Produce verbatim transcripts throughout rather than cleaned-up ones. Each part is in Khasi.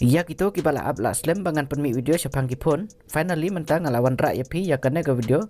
Ïa kito kiba la ap la slem ba ngan pynmih video shaphang ki phone, finally mynta nga la wanrah ïa phi ïa kane ka video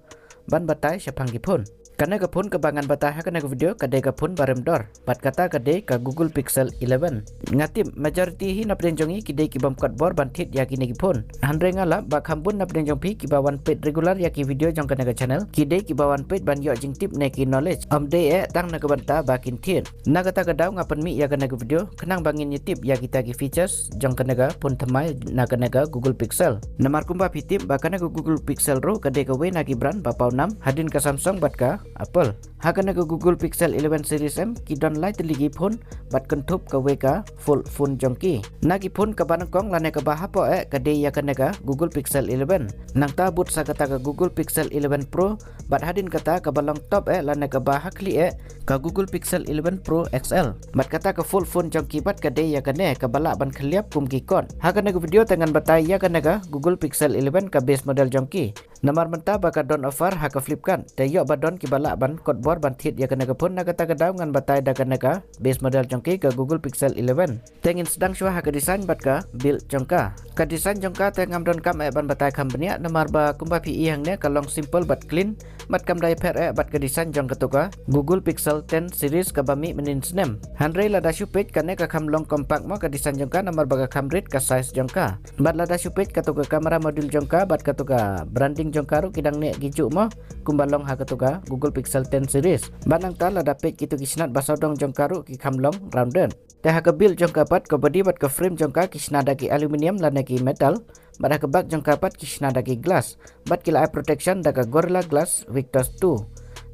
ban batai shaphang ki phone. Kane ka phone kaba ngan batai ha kane ka video ka dei ka phone ba rem dor, bad kata ka dei ka Google Pixel eleven. Nga tip majority hi na pdeng jong ngi ki dei ki bym kot bor ban thied ïa kine ki phone. Hynrei nga lap ba kham bun na pdeng jong phi kiba wan peit regular ïa ki video jong kane ka channel, ki dei kiba wan peit ban ïoh jingtip ne ki knowledge, ym dei eh tang na ka bynta ba kin thied. Na kata ka daw nga pynmih ïa kane ka video khnang ba ngin ïa tip ïa kita ki features jong kane ka phone thymmai na kane ka Google Pixel. Namar kumba phi tip ba kane ka Google Pixel ruh ka dei kawei na ki brand ba paw nam hadien ka Samsung bad ka Apple. Ha kane ka Google Pixel eleven series em ki don lai tylli ki phone bad kynthup kawei ka fold phone jong ki. Na ki phone kaba nyngkong lane kaba hapoh eh ka dei ïa kane ka Google Pixel eleven. Nangta bud sa kata ka Google Pixel eleven Pro, bad hadien kata kaba long top eh lane kaba ha khlieh eh ka Google Pixel eleven Pro X L. Bad kata ka fold phone jong ki pat ka dei ïa kane kaba lah ban khylliap kum ki kot. Ha kane ka video te ngan batai ïa kane ka Google Pixel eleven ka base model jong ki. Namar mynta ba ka don offer ha ka Flipkart, te ïoh ba don kiba lah ban kot bor ban thied ïa kane ka phone. Na kata ka daw ngan batai da kane ka base model jong ki ka Google Pixel eleven. Te ngin sdang shuwa ha ka design bad ka build jong ka. Ka design jong ka te ngam donkam eh ban batai kham bniah, namar ba kumba phi i hangne ka long simple bad clean, bad kam da ïapher eh bad ka design jong kato ka Google Pixel ten series kaba mih mynnin snem. Hynrei lada shu peit kane ka kham long compact mo ka design jong ka, namar ba ka kham rit ka size jong ka. Bad lada shu peit kato ka camera module jong ka bad kato ka branding jong ka ruh ki dang neh ki juh mo, kumba long ha kato ka Google Pixel ten series. Bad nangta lada peit kito ki snat ba sawdong jong ka ruh ki kham long rounded. Te ha ka build jong ka pat, ka body bad ka frame jong ka ki shna da ki aluminium lane ki metal, bad ha ka back jong ka pat ki shna da ki glass, bad ki la ai protection da ka Gorilla Glass Victus two.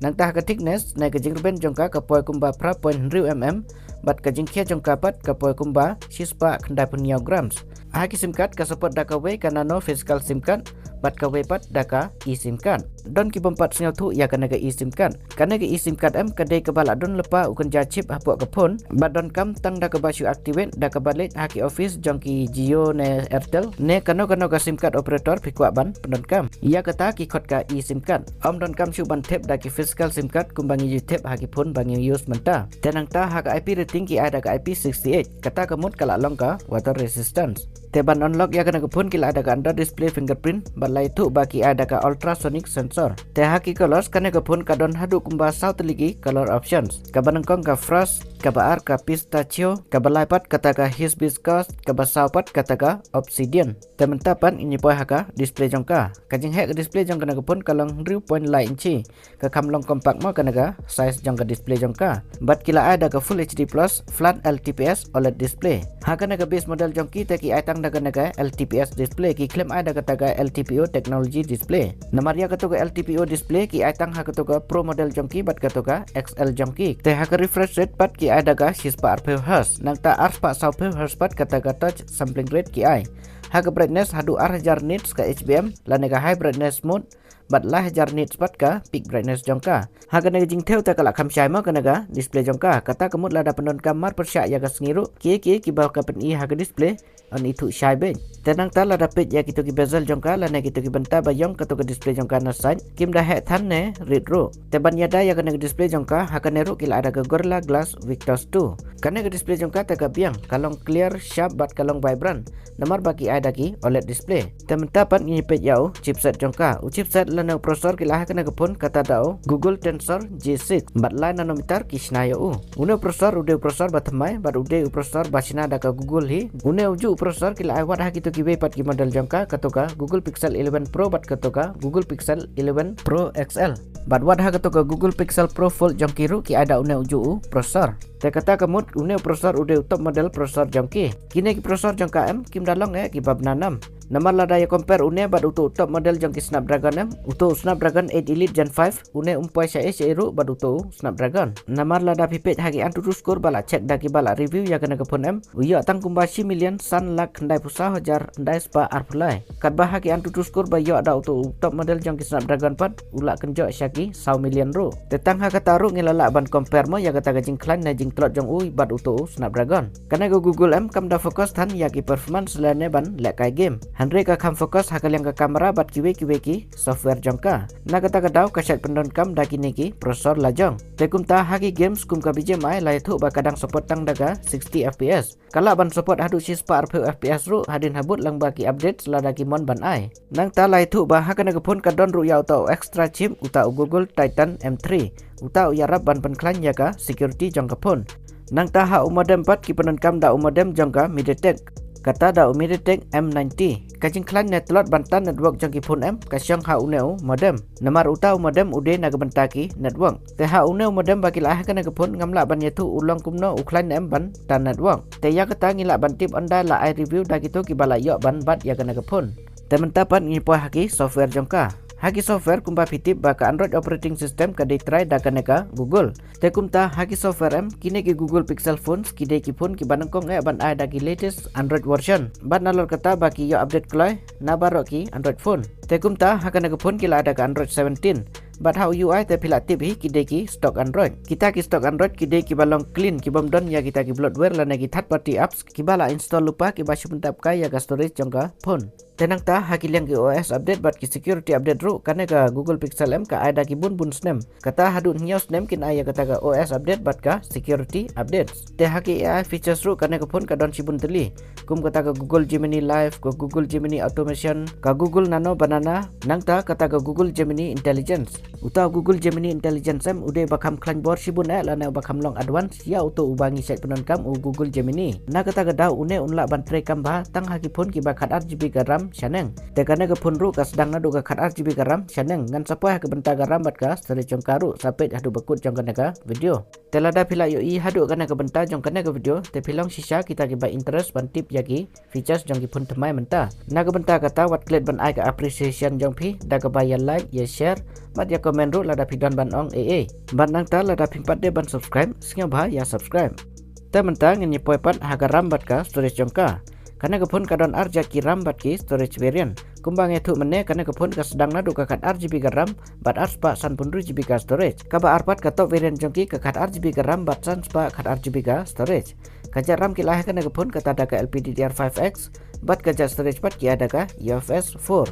Nangta ha ka thickness ne ka jingrben jong ka ka poi kumba phra point hynriew mm, bad ka jingkhia jong ka pat ka poi kumba shispah khyndai phew hynñiew grams. Ha ki sim card ka support da kawei ka nano physical sim card, bad kawei pat da ka eSIM card. Don ki bym pat sngewthuh ïa kane ka eSIM card. Kane ka eSIM card em ka dei kaba la don lypa u kynja chip hapoh ka phone, bad donkam tang da kaba shu activate da kaba leit ha ki office jong ki Jio ne Airtel ne kano kano ka sim card operator phi kwah ban pyndonkam. Ïa kata ki khot ka eSIM card. Ym donkam shuh ban thep da ki physical sim card kumba ngi ju thep ha ki phone ba ngi use mynta. Te nangta ha ka I P rating ki ai da ka I P sixty-eight. Kata ka mut ka la long ka water resistance. Te ban unlock ïa kane ka phone ki la ai da ka under display fingerprint, bad la ïathuh ba ki ai da ka ultrasonic sensor. Te ha ki colors kane ka phone ka don haduh kumba saw tylli ki color options. Kaba nyngkong ka frost, kaba ar ka pistachio, kaba lai pat kata ka hibiscus, kaba saw pat kata ka obsidian. Te mynta pat ngin ïa poi ha ka display jong ka. Ka jingheh ka display jong kane ka phone ka long hynriew point lai inchi. Ka kham long compact mo kane ka size jong ka display jong ka. Bad ki la ai da ka full H D plus flat L T P S OLED display. Ha kane ka base model jong ki te ki ai tang da kane ka L T P S display, ki khlem ai da kata ka L T P O technology display. Namar ïa kato ka L T P O display ki ai tang ha kato ka Pro model jong ki bad kato ka X L jong ki. Te ha ka refresh rate pat ki ai da ka shispah arphew hertz, nangta arspah sawphew hertz pat kata ka touch sampling rate ki ai. Ha ka brightness haduh ar hajar nits ka H B M lane ka high brightness mode, bad lai hajar nits pat ka peak brightness jong ka. Ha kane ka jingthew te ka la kham shai mo kane ka display jong ka. Kata ka mut lada pyndonkam mar pyrshah ïa ka sngi ruh, kiei kiei kiba ka pyni ha ka display yn ithuh shai beit. Te nangta lada peit ïa kito ki bezel jong ka lane kito ki bynta ba ïong kato ka display jong ka na side, kim da heh than ne rit ruh. Te ban ïada ïa kane ka display jong ka, ha kane ruh ki la ai da ka Gorilla Glass Victus two. Kane ka display jong ka te ka biang, ka long clear, sharp bad ka long vibrant. Namar ba ki ai da ki OLED display. Te mynta pat ngin ïa peit ïa u chipset jong ka. U chipset lane u processor ki la ai ha kane ka phone kata da u Google Tensor G six. Bad lai nanometer ki shna ïa u. Une u processor u dei u processor ba thymmai, bad u dei u processor ba shna da ka Google hi. Une u juh u processor ki la ai wat ha kito kiwei pat ki model jong ka, kato ka Google Pixel eleven Pro bad kato ka Google Pixel eleven Pro X L. Bad wat ha kato ka Google Pixel Pro Fold jong ki ruh ki ai da une u juh u processor. Te kata ka mut une u processor u dei u top model processor jong ki. Kine ki processor jong ka em kim da long eh kiba bna nam. Namar lada ïa compare une bad uto u top model jong ki Snapdragon em, uto u Snapdragon eight Elite Gen five, une um poi shaei shaei ruh bad uto u Snapdragon. Namar lada phi peit ha ki AnTuTu score ba la check da kiba la review ïa kane ka phone em, u ïoh tang kumba shi million san lak khyndai phew saw hajar khyndai spah arphew lai. Katba ha ki AnTuTu score ba ïoh da uto u top model jong ki Snapdragon pat u la kynjoh sha ki saw million ruh. Te tang ha kata ruh ngi la lah ban compare mo ïa kata ka jingkhlaiñ ne jingtlot jong u bad uto u Snapdragon. Kane ka Google em kam da focus than ïa ki performance lane ban lehkai game. Hynrei ka kham focus ha ka liang ka camera bad kiwei kiwei ki software jong ka. Na kata ka daw ka shait pyndonkam da kine ki processor lajong. Te kumta ha ki games kum ka B G M I la ïathuh ba ka dang support tang da ka sixty F P S. Ka lah ban support haduh shispah arphew F P S ruh hadien habud lyngba ki updates lada ki mon ban ai. Nangta la ïathuh ba ha kane ka phone ka don ruh ïa uta u extra chip, uta u Google Titan M three. Uta u ïarap ban pynkhlaiñ ïa ka security jong ka phone. Nangta ha u modem pat ki pyndonkam da u modem jong ka MediaTek. Kata da u MediaTek M ninety. Ka jingkhlaiñ ne tlot ban tan network jong ki phone em ka shong ha une u modem. Namar uta u modem u dei na ka bynta ki network. Te ha une u modem ba ki la ai ha kane ka phone ngam lah ban ïathuh u long kumno u khlaiñ ne em ban tan network. Te ïa kata ngi lah ban tip ynda la ai review da kito kiba la ïoh ban bat ïa kane ka phone. Te mynta pat ngi poi ha ki software jong ka. Ha ki software kumba phi tip ba ka Android operating system ka dei trai da kane ka Google. Te kumta ha ki software em, kine ki Google Pixel phones ki dei ki phone kiba nyngkong eh ban ai da ki latest Android version. Bad nalor kata ba ki ïoh update kloi na baroh ki Android phone. Te kumta ha kane ka phone ki la ai da ka Android seventeen. Bad ha u U I te phi la tip hi ki dei ki stock Android. Kita ki stock Android ki dei kiba long clean, kibym don ïa kita ki bloatware lane ki third party apps kiba la install lypa kiba shu pyntap kai ïa ka storage jong ka phone. Te nangta ha ki liang ki O S update bad ki security update ruh kane ka Google Pixel em ka ai da ki bun bun snem. Kata haduh hynñiew snem kin ai ïa kata ka O S update bad ka security updates. Te ha ki A I features ruh kane ka phone ka don shibun tylli. Kum kata ka Google Gemini Live, ka Google Gemini Automation, ka Google Nano Banana, nangta kata ka Google Gemini Intelligence. Uta u Google Gemini Intelligence em u dei ba kham khlaiñ bor shibun eh lane uba kham long advance ïa uto uba ngi shait pyndonkam u Google Gemini. Na kata ka daw une un lah ban treikam bha tang ha ki phone kiba khatar G B ka RAM shaneng. Te kane ka phone ruh ka sdang naduh ka khatar G B ka RAM shaneng, ngan sa poi ha ka bynta ka RAM bad ka storage jong ka ruh sa peit haduh ba kut jong kane ka video. Te lada phi la ïohi haduh kane ka bynta jong kane ka video te phi long shisha kita kiba interest ban tip ïa ki features jong ki phone thymmai mynta. Na ka bynta kata wat klet ban ai ka appreciation jong phi da kaba ïa like, ïa share bad ïa comment ruh lada phi don ban ong ei ei. Bad nangta lada phim pat dei ban subscribe, sngewbha ïa subscribe. Te mynta ngin ïa poi pat ha ka RAM bad ka storage jong ka. Kane ka phone ka don ar jait ki RAM bad ki storage variant. Kumba nga ïathuh mynne kane ka phone ka sdang naduh ka khatar G B ka RAM bad arspah sanphew hynriew G B ka storage. Kaba ar pat ka top variant jong ki ka khatar G B ka RAM bad sanspah khatar G B ka storage. Ka jait RAM ki la ai ha kane ka phone kata da ka L P D D R five X bad ka jait storage pat ki ai da ka U F S four.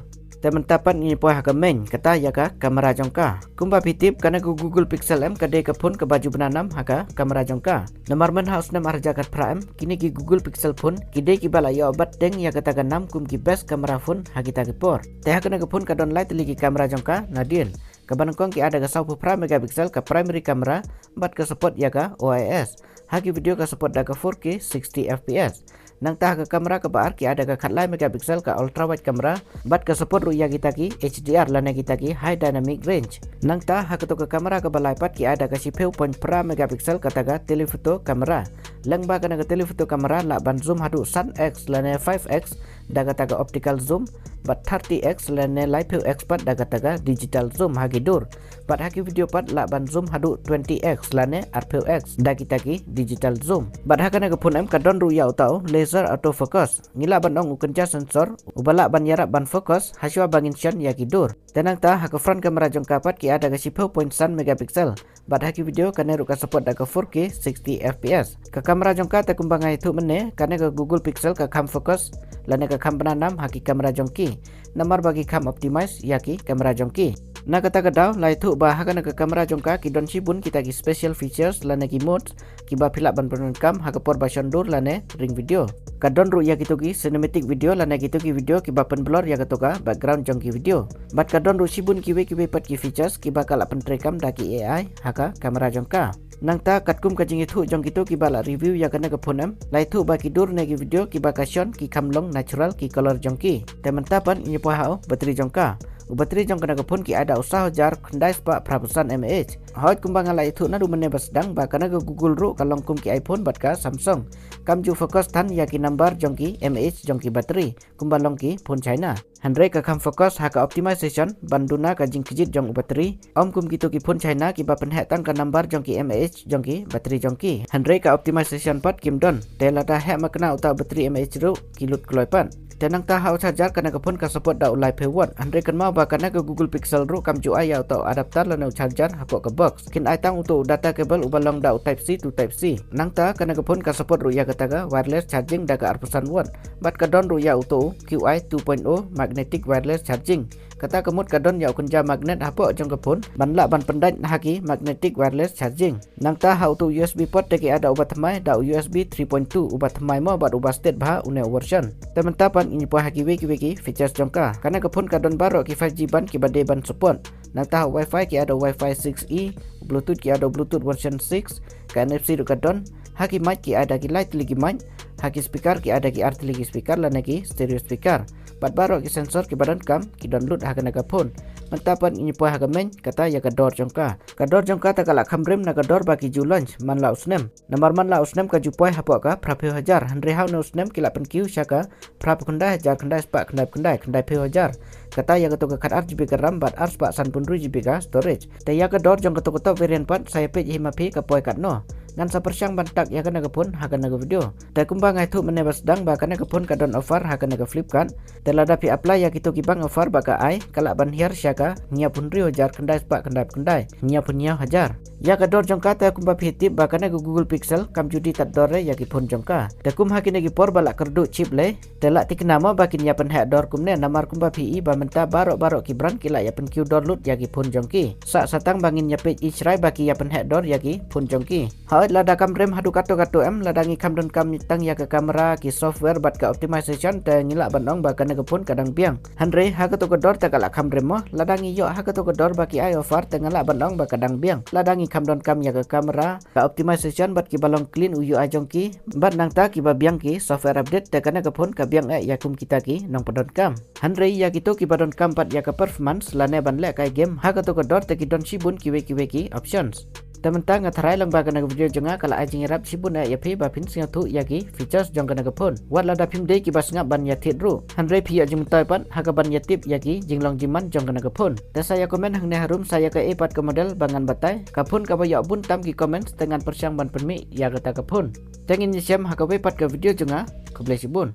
Te mynta pat ngi poi ha ka main, kata ïa ka camera jong ka. Kumba phi tip kane ka Google Pixel em ka dei ka phone kaba ju bna nam ha ka camera jong ka. Namar myn ha u snem ar hajar khatphra em kine ki Google Pixel phone ki dei kiba la ïoh bat teng ïa kata ka nam kum ki best camera phone ha kita ki por. Te ha kane ka phone ka don lai tylli ki camera jong ka nadien. Kaba nyngkong ki ai da ka sawphew phra megapixel ka primary camera bad ka support ïa ka O I S. Ha ki video ka support da ka four K sixty F P S. Nangta ha ka camera kaba ar ki ai da ka khatlai megapixel ka ultra wide camera bad ka support ruh ïa kita ki H D R lane kita ki high dynamic range. Nangta ha kato ka camera kaba lai pat ki ai da ka shiphew point phra megapixel kata ka telephoto camera. Lyngba kane ka telephoto camera lah ban zoom haduh san X lane five X da kata ka optical zoom bad thirty X lane laiphew X pat da kata ka digital zoom ha ki dur. Bad ha ki video pat lah ban zoom haduh twenty X lane arphew X da kita ki digital zoom. Bad ha kane ka phone em ka don ruh ïa uta u laser autofocus. Ngi lah ban ong u kynja sensor uba lah ban ïarap ban focus hashwa ba ngin shon ïa ki dur. Te nangta ha ka front camera jong ka pat ki ai da ka shiphew point san megapixel. Bad ha ki video kane ruh ka support da ka four K sixty F P S. Ka camera jong ka te kumba nga ïathuh mynne kane ka Google Pixel ka kham focus lane ka kham bna nam ha ki camera jong ki. Namar ba ki kham optimize ïa ki camera jong ki. Na kata ka daw la ïathuh ba ha kane ka camera jong ka ki don shibun kita ki special features lane ki modes kiba phi lah ban pyndonkam ha ka por ba shon dur lane ring video. Ka don ruh ïa kito ki cinematic video lane kito ki video kiba pynblur ïa kato ka background jong ki video. Bad ka don ruh shibun kiwei kiwei pat ki features kiba ka lah pyntreikam da ki A I ha ka camera jong ka. Nangta katkum ka jingïathuh jong kito kiba la review ïa kane ka phone em, la ïathuh ba ki dur ne ki video kiba ka shon ki kham long natural ki color jong ki. Te mynta pat ngi poi ha u battery jong ka. U battery jong kane ka phone ki ai da u saw hajar khyndai spah phra phew san mAh. Hooid kumba nga la ïathuh naduh mynne ba sdang ba kane ka Google ruh ka long kum ki iPhone bad ka Samsung. Kam ju focus than ïa ki number jong ki mAh jong ki battery kumba long ki phone China. Hynrei ka kham focus ha ka optimization ban duna ka jingkjit jong u battery. Ym kum kito ki phone China kiba pynheh tang ka number jong ki mAh jong ki battery jong ki. Hynrei ka optimization pat kim don. Te lada heh makna uta u battery mAh ruh ki lut kloi pat. Te nangta ha u charger kane ka phone ka support da u laiphew watt. Hynrei kynmaw ba kane ka Google Pixel ruh kam ju ai ïa uta u adapter lane u charger hapoh ka box. Box. Kin ai tang uto u data cable uba long da u Type C to Type C. Nangta kane ka phone ka support ruh ïa kata ka wireless charging da ka arphew san watt. Bad ka don ruh ïa uto u Q I two point oh magnetic wireless charging. Kata ka mut ka don ïa u kynja magnet hapoh jong ka phone ban lah ban pyndait ha ki magnetic wireless charging. Nangta ha uto u U S B port te ki ai da uba thymmai da u U S B three point two uba thymmai mo bad uba stet bha une u version. Te mynta pat ngin ïa poi ha kiwei kiwei ki features jong ka. Kane ka phone ka don baroh ki five G band kiba dei ban support. Nangta ha u Wi-Fi ki ai da u Wi-Fi six E, Bluetooth ki ai da u Bluetooth version six, ka N F C ruh ka don, ha ki mic ki ai da ki lai tylli ki mic, ha ki speaker ki ai da ki ar tylli ki speaker lane ki stereo speaker. Bad baroh ki sensor kiba donkam ki don lut ha kane ka phone. Mynta pat ngin ïa poi ha ka main, kata ïa ka dor jong ka. Ka dor jong ka te ka la kham rim na ka dor ba ki ju launch man la u snem. Namar man la u snem ka ju poi hapoh ka phraphew hajar, hynrei ha une u snem ki la pynkiew sha ka phraphew khyndai hajar khyndai spah khyndaiphew khyndai, khyndaiphew hajar. Kata ïa kato ka khatar G B ka RAM bad arspah sanphew hynriew G B ka storage. Te ïa ka dor jong kato ka top variant pat sa ïa peit hi ma phi ka poi katno. Ngan sa pyrshang ban tag ïa kane ka phone ha kane ka video. Te kumba nga ïathuh mynne ba sdang ba kane ka phone ka don offer ha kane ka Flipkart. Te lada phi apply ïa kito ki bank offer ba ka ai, ka lah ban hiar sha ka hynñiewphew hynriew hajar khyndai spah khyndaiphew khyndai, hynñiewphew hynñiew hajar. Ïa ka dor jong ka te kumba phi tip ba kane ka Google Pixel kam ju dei tad dor re ïa ki phone jong ka. Te kum ha kine ki por ba la kyrduh chip lei, te la thikna mo ba kin ïa pynheh dor kumne, namar kumba phi i ba mynta baroh baroh ki brand ki la ïa pynkiew dor lut ïa ki phone jong ki. Sa sa tang ba ngin ïa peit i shrai ba ki ïa pynheh dor ïa ki phone jong ki. Hooid, lada kam rim haduh katto katto em, lada ngi kham donkam tang ïa ka camera, ki software bad ka optimization, te ngi lah ban ong ba kane ka phone ka dang biang. Hynrei ha kato ka dor te ka la kham rim mo, lada ngi ïoh ha kato ka dor ba ki ai offer te nga lah ban ong ba ka dang biang. Lada ngi kham donkam ïa ka camera, ka optimization bad kiba long clean u U I jong ki, bad nangta kiba biang ki software update, te kane ka phone ka biang eh ïa kum kita ki nongpyndonkam. Hynrei ïa kito kiba donkam pat ïa ka performance lane ban leh kai game, ha kato ka dor te ki don shibun kiwei kiwei ki options. Te mynta nga tharai lang ba kane ka video jong nga ka la ai jingïarap shibun eh ïa phi ba phin sngewthuh ïa ki features jong kane ka phone. Wat lada phim dei kiba sngap ban ïa thied ruh, hynrei phi ïoh jingmyntoi pat ha kaban ïa tip ïa ki jinglong jingman jong kane ka phone. Te sa ïa comment hangne harum sa ïa kaei pat ka model ba ngan batai. Ka phone kaba ïoh bun tam ki comments te ngan pyrshang ban pynmih ïa kata ka phone. Te ngin ïa shem ha kawei pat ka video jong nga. Khublei shibun.